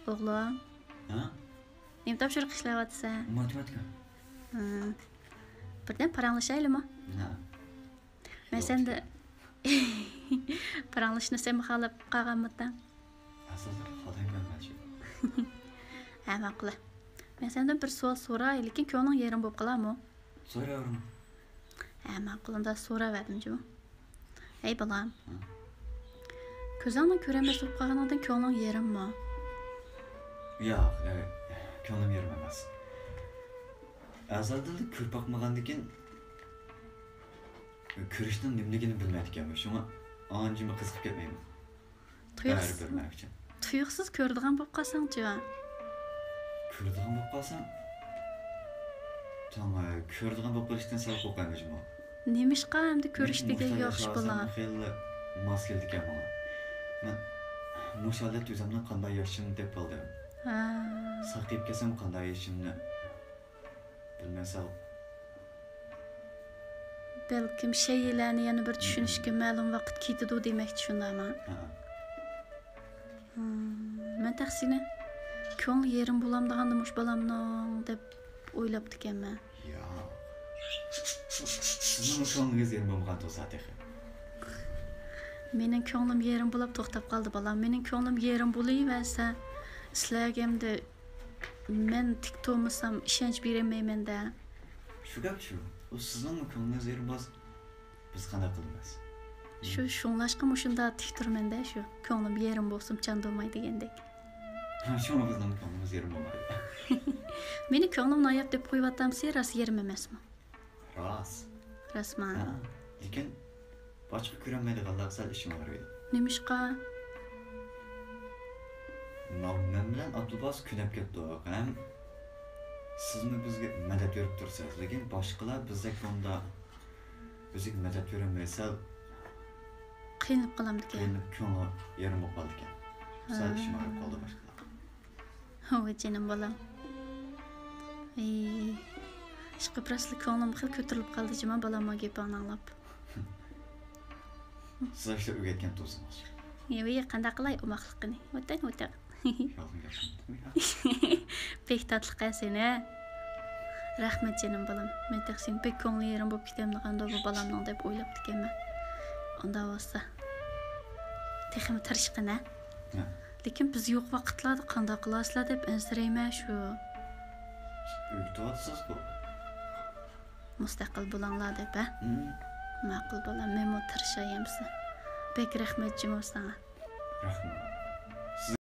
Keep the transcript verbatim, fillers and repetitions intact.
ئوغلۇم، ھە؟ نېمە تاپشۇرۇق ئىشلەۋاتىسەن؟ ماتېماتىكا. ھە. بىردەم پاراڭلىشايلىمۇ؟ ھە. مەن ياق. سەندە پاراڭلىشىشنى سەن خالاپ قالغانمىدىڭ؟ ئەسلىدە خالايمەن مەن شۇ. ھە، ماقۇل. مەن سەندىن بىر سوئال سوراي، لېكىن كۆڭلۈڭ يېرىم بولۇپ قالارمۇ؟ سوراۋېرىڭ. ھە، ماقۇل، ئۇندا سوراۋەردىم جۇمۇ. ھەي، بالام. ھە؟ كۆزۈڭنى كۆرەلمەس بولۇپ قالغىنىڭدىن كۆڭلۈڭ يېرىممۇ؟ ياق، ئە، كۆڭلۈم يېرىم ئەمەس. ئەزەلدىنلا كۆرۈپ باقمىغاندىكىن، كۆرۈشنىڭ نېمىلىكىنى بىلمەيدىكەنمەن. شۇڭا ئانچە قىزىقىپ كەتمەيمەن. تۇيۇقسىز، بەرىبىر مەن ئۈچۈن. تۇيۇقسىز كۆرىدىغان بولۇپ قالساڭچۇ؟ كۆرىدىغان بولۇپ قالسام، تاڭ، ئە، كۆرىدىغان بولۇپ قېلىشتىن سەل قورقايمۇ جۇمۇ. نېمىشقا ئەمدى كۆرۈش دېگەن ياخشى بالا؟ خېلى ماس كېلىدىكەن ماڭا. مەن مۇشۇ ھالەتتە ئۆزۈمنى قانداق ياشىشىمنى دەپ قالدىم. ھە. ساقىيىپ كەلسەم قانداق ياشىشىمنى بىلمەي سەل. بەلكىم شەيئىلەرنى يەنە بىر چۈشىنىشكە مەلۇم ۋاقىت كېتىدۇ دېمەكچى، شۇنداقمۇ؟ ھە. ھىم، مەن تېخى سېنى كۆڭلى يېرىم بولامدىغاندا مۇشۇ بالامنىڭ دەپ ئويلاپتىكەنمەن. ياق. سىزنىڭ كۆڭلىڭىز يېرىم بولمىغان تۇرسا تېخى. مېنىڭ كۆڭلۈم يېرىم بولاپ توختاپ قالدى، بالام. مېنىڭ كۆڭلۈم يېرىم بولۇۋەرسە، سىلەرگە ئەمدى مەن تىك تۇرمىسام، ئىشەنچ بېرەلمەيمەن-دە. شۇ گەپ شۇ. ئۇ سىزنىڭمۇ كۆڭلىڭىز يېرىم بولسا، بىز قانداق قىلىمىز؟ شۇ، شۇڭلاشقا مۇشۇنداق تىك تۇرىمەن-دە، شۇ. كۆڭلۈم يېرىم بولسۇن، چاندۇرماي دېگەندەك. ھە، شۇڭا بىزنىڭ كۆڭلىمىز يېرىم بولمايدۇ. مېنى كۆڭلۈمنى ئاياپ دەپ قويۇۋاتامسى، راست يېرىم ئەمەسمۇ؟ راست. راستما؟ ھە، لېكىن باشقا كۆرەلمەيدىغانلار سەل ئىچىم ئاغرىيدۇ. نېمىشقا؟ ماۋۇ مەن بىلەن ئابدۇلباسىت كۆنۈپ كەتتۇق. ھەم سىزمۇ بىزگە مەدەت بېرىپ تۇرىسىز، لېكىن باشقىلار بىزدەك بۇنداق بىزگە مەدەت بېرەلمەي سەل، قىينىلىپ قالامدىكەن. قىينىلىپ كۆڭلى يېرىم بولۇپ قالىدىكەن. سەل ھە. ئىچىم ئاغرىپ قالدى باشقىلار. ۋاي جېنىم بالام. ھەي، ئىشقىلىپ راستلا كۆڭلۈم خېلى كۆتۈرۈلۈپ قالدى جۇمۇ بالام، گېپىڭنى ئاڭلاپ. سىز ئاشۇ ئۆگەتكەن تۇرسىڭىز. ھەي، ۋاي، قانداق قىلاي ئوماقلىقىنى. ۋاتان، ۋاتان. يالغان گەپ. بەك تاتلىق ھە سېنى. رەھمەت جېنىم بالام. مەن تېخى سېنى بەك كۆڭلى يېرىم بولۇپ كېتەمدىغاندۇ بۇ بالامنىڭ دەپ ئويلاپتىكەنمەن. ئۇنداق بولسا تېخىمۇ تىرىشقىن ھە. ھە. لېكىن بىز يوق ۋاقىتلاردا قانداق قىلارسىلەر دەپ ئەنسىرەيمەن شۇ. ئۆگىتىۋاتىسىزغۇ. مۇستەقىل بولۇڭلار دەپ ھە؟ ھىم. ماقۇل بالام، مەنمۇ تىرىشاي ئەمىسە. بەك رەھمەت جۇمۇ ساڭا. رەھمەت.